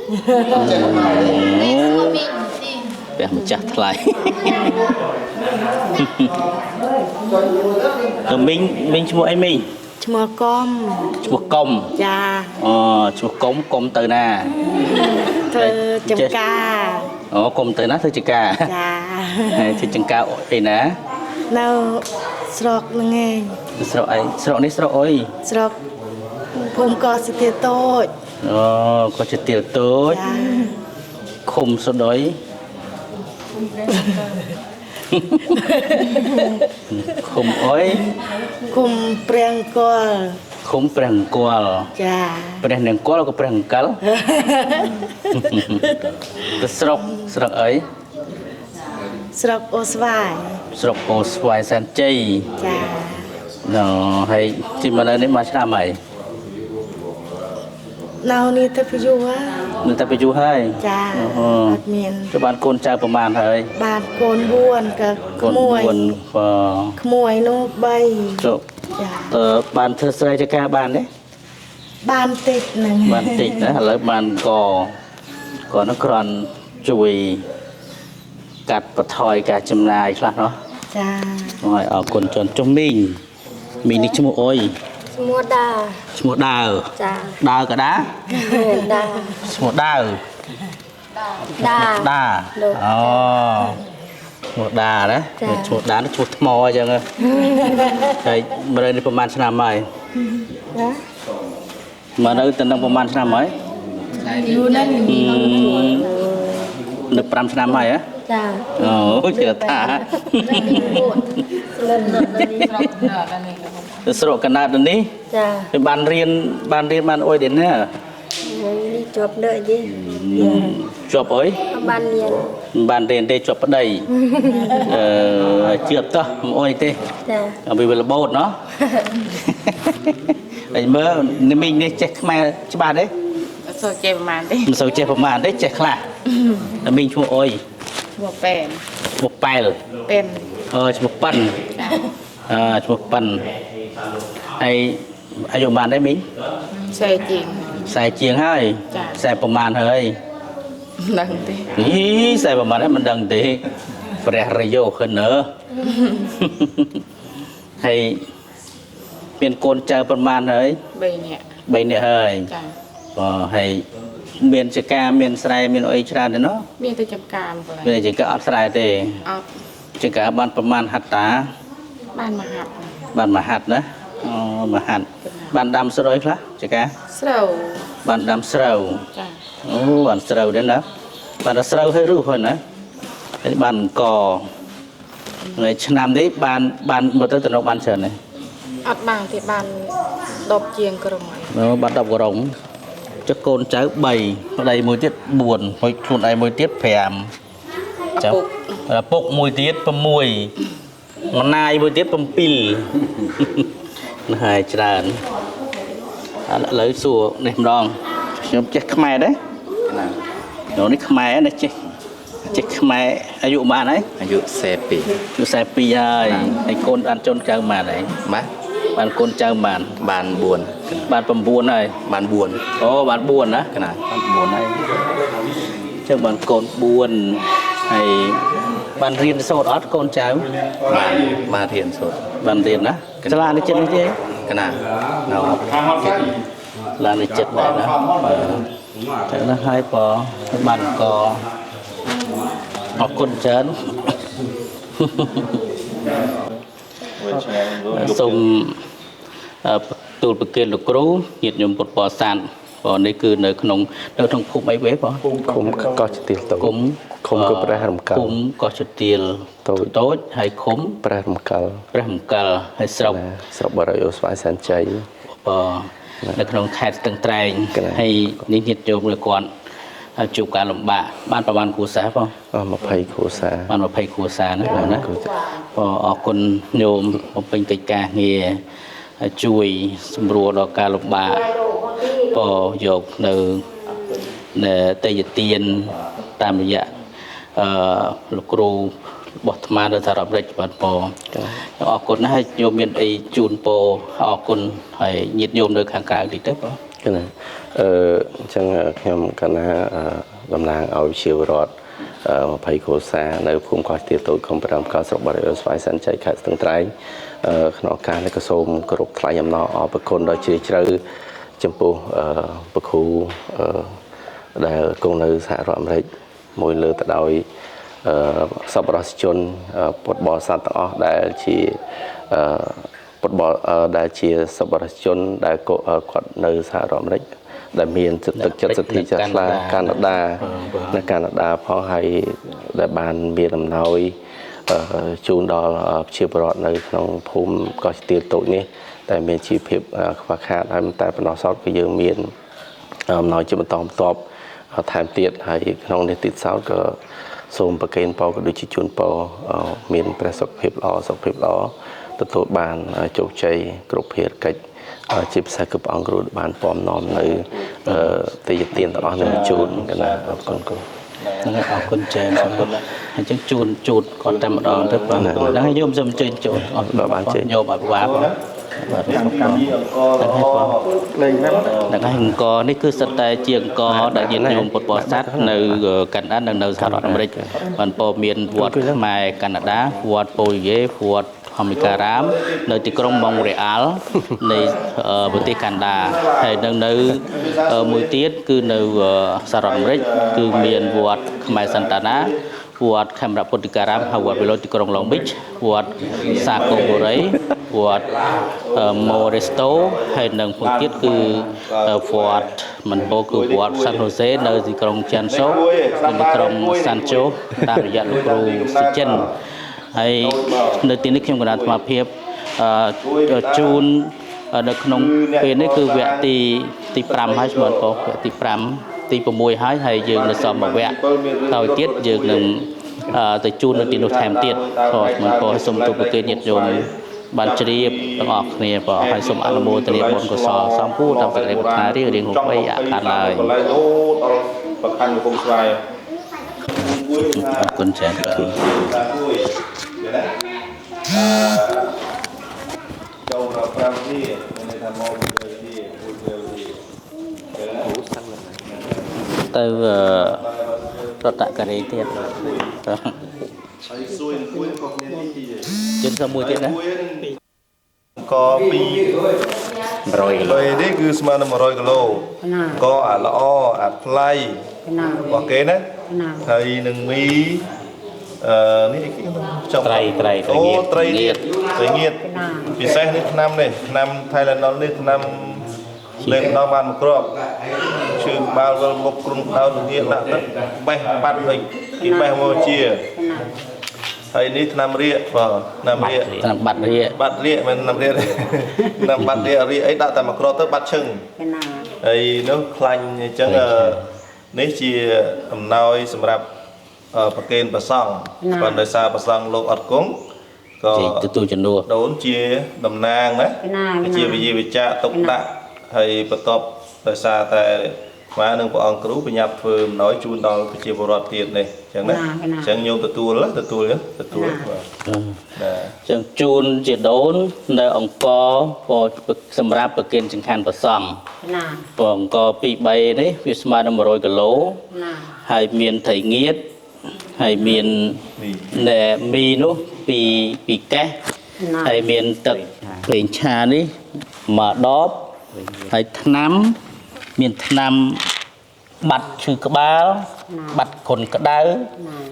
ផ្ទះម្ចាស់ថ្លៃ តើមីងមីងឈ្មោះអីមីង ឈ្មោះកុំ ឈ្មោះកុំ ចា អូឈ្មោះកុំកុំទៅណា ធ្វើចំការ អូកុំទៅណាធ្វើចការ ចា ហើយធ្វើចង្ការអីណា នៅស្រុកហ្នឹងឯង ស្រុកអីស្រុកនេះស្រុកអុយ ស្រុកភូមិកោះសិទ្ធិតូច អូក៏ជាទៀលតូច ចា ឃុំសដុយឃុំអុយ គុំព្រះអង្គល ឃុំព្រះអង្គល ចា ព្រះនង្គ័លក៏ព្រះអង្គលទៅស្រុកស្រុកអី ស្រុកអូស្វាយ ស្រុកអូស្វាយសែនជ័យ ចា ណហើយទីមកនៅនេះមួយឆ្នាំហើយ នៅនេះទៅពយុហ่ะ នៅតែពីយូរហើយ ចា អូ អត់មាន ចុះបានកូនចៅប្រមាណហើយ បានកូន4ក៏ កូន ក្មួយ 4បាទ ក្មួយនោះ3 ចុះ ចា តើបានធ្វើស្រែចការបានទេ បានតិចហ្នឹង បានតិចណាឥឡូវបានកកនោះគ្រាន់ជួយកាត់បន្ថយការចំណាយខ្លះណោះ ចា ហើយអរគុណជនចុះមីងមីងនេះឈ្មោះអុយ ឈ្មោះដា ឈ្មោះដាវ ចា ដាវក៏ដា ដា ឈ្មោះដាវ ដា ដា លោក អូឈ្មោះដាណា ចា ឈ្មោះដានេះឈ្មោះថ្មអញ្ចឹងហ៎ហើយមកនៅនេះប្រហែលឆ្នាំហើយ ណា មកនៅទៅនឹងប្រហែលឆ្នាំហើយ យូរណាស់ នៅ5ឆ្នាំហើយហ៎ ចា អូជឿថាស្រុកកណាត់នេះ ចា វាបានរៀនបានរៀនបានអុយទេណា នេះជាប់លើទេ ជាប់អុយ បានរៀន មិនបានរៀនទេជាប់ប្តីអឺជឿបតោះមិនអុយទេ ចា អំពីវារបូតណោះ ហើយមើលនេះមីងនេះចេះខ្មែរច្បាស់ទេ អត់សូវចេះប្រហែលទេ មិនសូវចេះប្រមាណទេចេះខ្លះតែមីងឈ្មោះអុយ ឈ្មោះប៉ែន ឈ្មោះប៉ែល ប៉ែន អឺឈ្មោះប៉ិនអឺឈ្មោះប៉ិនហើយអាយុប៉ុន្មានដែរមីង សេជាង 40ជាងហើយ ចា 40ប្រមាណហើយ មិនដឹងទេ ហី40ប្រមាណហើយមិនដឹងទេព្រះរយោខិនអើ ហើយមានកូនចៅប្រមាណហើយ 3នាក់ 3នាក់ហើយ ចា បើហើយមានចការមានស្រែមានអីច្រើនទេណោះ មានតែចំការមួយកន្លែង មានចការអត់ស្រែទេ អត់ ចការបានប្រមាណហត្តា បានមកហាប់ បានមួយហាត់ណាអូមួយហាត់បានដាំស្រូវខ្លះចការ ស្រូវ បានដាំស្រូវ ចា អូបានស្រូវដែរណាបានដល់ស្រូវហើយរុះហើយណាហើយបានអង្គហើយឆ្នាំនេះបានបានមើលទៅតំណបានច្រើនទេ អត់បានទេបាន10ជាងក្រុមហើយ អូបាន10ក្រុងចុះកូនចៅ3ប្តីមួយទៀត4ហើយខ្លួនឯងមួយទៀត5ចៅឪពុកមួយទៀត6ម្នាយមួយទៀត7ណាហើយច្រើនឥឡូវសួរនេះម្ដងខ្ញុំចេះខ្មែរដែរ ណា នោះនេះខ្មែរណាចេះចេះខ្មែរអាយុប៉ុន្មានហើយ អាយុ42 អាយុ42ហើយហើយកូនបានជូនចៅប៉ុន្មានហើយ បាទ បានកូនចៅប៉ុន្មាន បាន4 បាន9ហើយ បាន4 អូបាន4ណា កណា បាន9ហើយចឹងបានកូន4ហើយបានរៀនសូត្រអត់កូនចៅ បានបានរៀនសូត្រ បានរៀនណាសាលានេះចិត្តនេះទេ កណា ណូសាលានេះចិត្តដែរណាបាទចឹងណាហើយបើបានកអរគុណច្រើន សូមអឺទូលប្រគេនលោកគ្រូញាតិញោមពុទ្ធបរិស័ទបងនេះគឺនៅក្នុងនៅក្នុងភូមិអីវិញបង ឃុំកោះចទៀលតូច ឃុំ ឃុំគឺព្រះរំកិល ឃុំកោះចទៀល តូច តូចហើយឃុំ ព្រះរំកិល ព្រះរំកិលហើយស្រុក ណាស្រុកបរិយអូស្វាយសែនជ័យ បងនៅក្នុងខេត្តស្ទឹងត្រែង កណា ហើយនេះញាតិញោមឬគាត់ហើយជួបការលំបាកបានប្រហែលគ្រួសារបង អស់20គ្រួសារ បាន20គ្រួសារណាបងណា គ្រួសារ បងអរគុណញោមបំពេញកិច្ចការងារហើយជួយសម្រួលដល់ការលំបាកបងយកនៅនៅតេយ្យទានតាមរយៈអឺលោកគ្រូរបស់អាត្មានៅសហរដ្ឋអាមេរិកបាទបងអរគុណណាស់ហើយញោមមានអីជូនពរអរគុណហើយញាតិញោមនៅខាងក្រៅតិចទៅបង ណាអញ្ចឹងខ្ញុំកណាតំណាងឲ្យជាវរដ្ឋ20គ្រួសារនៅភូមិកោះទាលតូចឃុំប្រាំកោស្រុកបារីអូស្វាយសែនជ័យខេត្តស្ទឹងត្រែងក្នុងឱកាសនេះក៏សូមគោរពថ្លែងអំណរអរគុណដ៏ជ្រាលជ្រៅចំពោះព្រះគ្រូដែលគង់នៅសហរដ្ឋអាមេរិកមួយលើទៅដោយសប្បុរសជនពុទ្ធបរិស័ទទាំងអស់ដែលជាពុទ្ធបរិដែលជាសប្បុរសជនដែលគាត់នៅសហរដ្ឋអាមេរិកដែលមានទឹកចិត្តសទ្ធាជ្រះថ្លាកាណាដានៅកាណាដាផងហើយដែលបានមានអំណោយជូនដល់ប្រជាពលរដ្ឋនៅក្នុងភូមិកោះទាលតូចនេះតែមានជីវភាពខ្វះខាតហើយមិនតែប៉ុណ្ណោះសោតគឺយើងមានអំណោយជាបន្តបន្ទាប់ថែមទៀតហើយក្នុងនេះទៀតសោតក៏សូមប្រគេនពរក៏ដូចជាជូនពរមានព្រះសុខភាពល្អសុខភាពល្អទទួលបានជោគជ័យគ្រប់ភារកិច្ចជាពិសេសគឺព្រះអង្គគ្រូបានពំនាំនៅទេយទានទាំងអស់នឹងជូនកណាអរគុណគ្រូ ហ្នឹងហើយអរគុណច្រើនអរគុណអញ្ចឹងជូនជូតគាត់តែម្ដងទៅបាទហ្នឹងហើយញោមសូមអញ្ជើញចូលអរគុណបានញោមឲ្យបាបាទបាទកម្មលេងហ្នឹងហើយអង្គនេះគឺសិតតែជាអង្គដែលញាតិញោមពុទ្ធបរិស័ទនៅកាណាដានិងនៅសហរដ្ឋអាមេរិកបានពោមានវត្តខ្មែរកាណាដាវត្តប៉ូយេវត្តធម្មិការាមនៅទីក្រុងម៉ុងរ៉េអាល់នៃប្រទេសកាណាដាហើយនឹងនៅមួយទៀតគឺនៅសហរដ្ឋអាមេរិកគឺមានវត្តខ្មែរសន្តានាវត្តខេមរពុទ្ធិការាមហើយវត្តវិលទីក្រុងឡុងប៊ិចវត្តសាកូបូរីវត្តម៉ូរេស្តូហើយនឹងមួយទៀតគឺវត្តមិនពោគឺវត្តសាន់ហូសេនៅទីក្រុងចាន់សូនៅទីក្រុងសាន់ជូតាមរយៈលោកគ្រូសុចិនហើយនៅទីនេះខ្ញុំកណ្ដាលអាត្មាភាពជូននៅក្នុងពេលនេះគឺវគ្គទី5ហើយស្មើបងវគ្គទី5ទី6ហើយហើយយើងនៅសមមួយវគ្គក្រោយទៀតយើងនឹងទៅជូននៅទីនោះថែមទៀតបងស្មើបងសូមទូប្រគេនញាតិញោមបានជ្រាបទាំងអស់គ្នាបងហើយសូមអនុមោទនាបុណ្យកុសលសំពូតាមសេចក្តីប្រាថ្នារៀងរៀងហូបអខាតឡើយ ប្រខាន់កំពង់ស្វាយ អរគុណច្រើនបាទ ចូលដល់5នេះមានន័យថាមកពីនេះមួយនេះ ទៅរតការីទៀត ហើយសួយគួយក៏គ្នាទី ជិតទៅមួយទៀតណា ក2 100គីឡូនេះគឺស្មើនឹង100គីឡូក៏អាល្អអាថ្លៃរបស់គេណាហើយនឹងមីនេះគេចង់ ត្រីត្រី អូត្រីងៀតត្រីងៀតពិសេសនេះថ្នាំនេះថ្នាំថៃឡណុលនេះថ្នាំលេបដល់បានមួយគ្រាប់ឈឺក្បាលវិលមុខគ្រុនក្តៅងៀតដាក់ទៅបេះបាត់វិញគេបេះមកជាហើយនេះថ្នាំរាកបាទថ្នាំរាក ថ្នាំបាត់រាក បាត់រាកមិនថ្នាំរាកថ្នាំបាត់រាករាកអីដាក់តែមួយគ្រាប់ទៅបាត់ឈឹងហើយនោះខ្លាញ់អញ្ចឹងនេះជាអំណោយសម្រាប់ប្រគេនព្រះសង្ឃប៉ុន្តែដោយសារព្រះសង្ឃលោកអត់គង់ក៏ ទទួលជំនួស ដូនជាតំណាងណាជាវិយាវិចារទុកដាក់ហើយបន្ទាប់ដោយសារតែម៉ែនិងព្រះអង្គគ្រូបញ្ញាប់ធ្វើអំណោយជូនដល់ប្រជាពលរដ្ឋទៀតនេះអញ្ចឹងណាអញ្ចឹងញោមទទួលទទួលទទួលបាទ អញ្ចឹងជូនជាដូននៅអង្គសម្រាប់ប្រគេនចង្ហាន់ព្រះសង្ឃព្រោះអង្គ2 3នេះវាស្មើនឹង100គីឡូហើយមានត្រីងៀតហើយមានណែមីនោះពីកេះហើយមានទឹកប្រេងឆានេះមួយដបហើយថ្នាំមានថ្នាំបាត់ឈឺក្បាលបាត់គ្រុនក្តៅ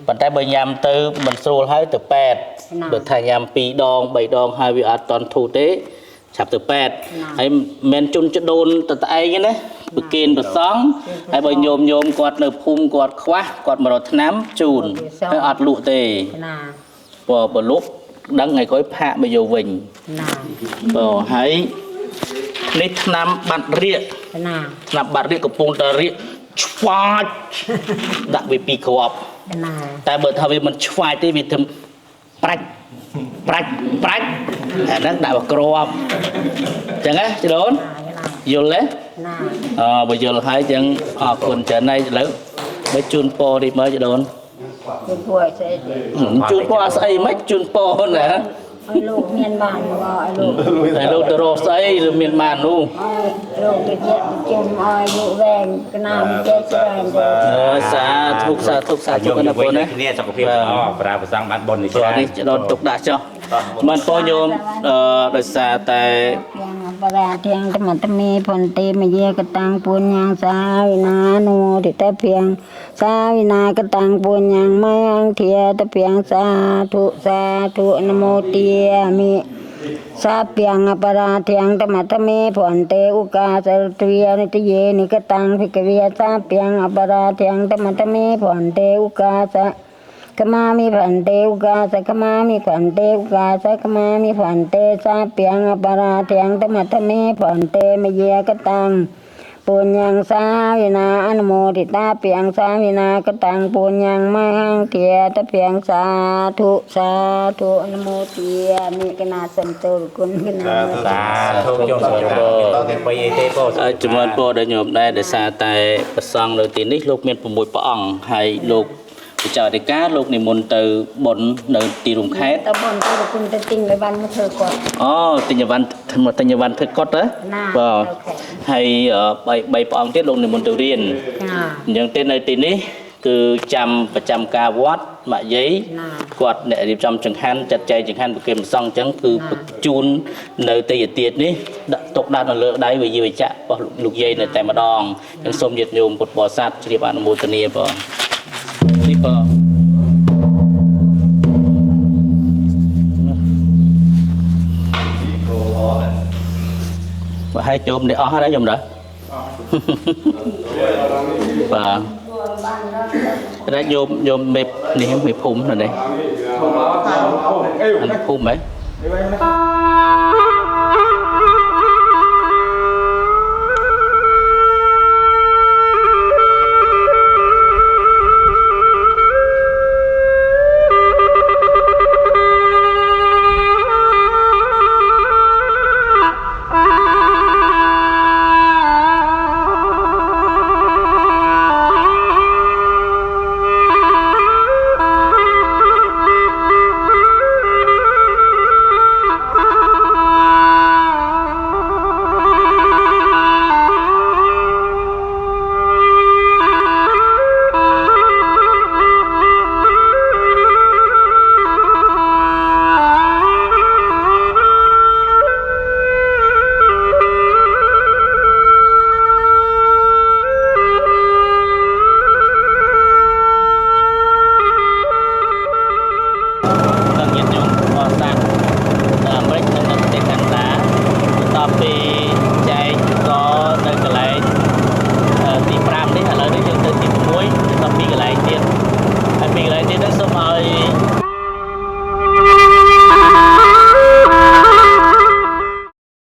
ប៉ុន្តែបើញ៉ាំទៅមិនស្រួលហើយទៅពេទ្យបើថាញ៉ាំ2ដង3ដងហើយវាអត់តន់ធូរទេឆាប់ទៅពេទ្យហើយមិនជន់ចដូនទៅតែឯងណាប្រគេនព្រះសង្ឃហើយបើញោមញោមគាត់នៅភូមិគាត់ខ្វះគាត់មករកថ្នាំជូនហើយអត់លក់ទេបើលក់ដឹងថ្ងៃក្រោយផាកមកយកវិញបើហើយនេះថ្នាំបាត់រាកថ្នាំបាត់រាកកំពុងតែរាកឆ្វាចដាក់វាពីរគ្រាប់តែបើថាវាមិនឆ្វាចទេវាធ្វើប្រាច់ប្រាច់ប្រាច់អាហ្នឹងដាក់មកគ្រាប់អញ្ចឹងណាជីដូនយល់ទេអបើយល់ហើយអញ្ចឹងអរគុណច្រើនហើយឥឡូវបើជូនពរនេះមើលជីដូន ជូនពរស្អី ជូនពរស្អីមិនជូនពរណា ឲ្យលោកមានបានឲ្យលោក តែលោកទៅរកស្អីឬមានបាននោះ ឲ្យលោកទៅជាជុំឲ្យលោកវែងកណាមចេះច្រើនទៅ សាធុសាធុសាធុណាបងណា គ្នាសុខភាពល្អប្រាប្រសងបានបុណ្យនេះ ព្រោះនេះដល់ទុកដាក់ចុះមិនបងញោមដោយសារតែ យ៉ាងបរាធៀងតមតមេផន្តិមយាកតាំងពុញ្ញងសាវិណានុទិតភៀងសាវិណាកតាំងពុញ្ញងមងធាតភៀងសាធុសាធុនមោទាមិសាព្យងអបរាធៀងតមតមេផន្តិឧកាសទ្វានិតយេនិកតាំងភិក្ខវេសាព្យងអបរាធៀងតមតមេផន្តិឧកាសកមាមិភន្ទេឧកាសកមាមិភន្ទេឧកាសកមាមិភន្ទេសាព្យងអបរាធៀងតមតមេភន្ទេមយាកតាំងពុញ្ញងសាវិណាអនុមោទិតាព្យងសាវិណាកតាំងពុញ្ញងមហង្ធាតព្យងសាធុសាធុអនុមោទាមិកណាសន្តោគុណកណា សាធុខ្ញុំសូមជម្រាបទៅបីអីទេបង ជំរាបពរដល់ញោមដែរដោយសារតែព្រះសង្ឃនៅទីនេះលោកមាន6ព្រះអង្គហើយលោកវិចារិកាលោកនិមន្តទៅបុណ្យនៅទីរួមខេត្ត ទៅបុណ្យទៅគុណទៅទិញអីវ៉ាន់មកធ្វើគាត់ អូទិញអីវ៉ាន់ទិញអីវ៉ាន់ធ្វើគាត់ហ៎បាទហើយ3ព្រះអង្គទៀតលោកនិមន្តទៅរៀនអញ្ចឹងទេនៅទីនេះគឺចាំប្រចាំការវត្តម៉ាក់យាយគាត់អ្នករៀបចំចង្ហាន់ចាត់ចែងចង្ហាន់ប្រគេនព្រះសង្ឃអញ្ចឹងគឺបញ្ជូននៅទេយទាននេះដាក់ទុកដាក់នៅលើដៃវិយាវិជ្ជៈរបស់លោកយាយនៅតែម្ដងអញ្ចឹងសូមញាតិញោមពុទ្ធបរិស័ទជ្រាបអនុមោទនាបងនេះបងបើឲ្យជុំនេះអស់ហើយខ្ញុំដល់បាទតែញោមញោមមេនេះមេភូមិនៅនេះភូមិហ៎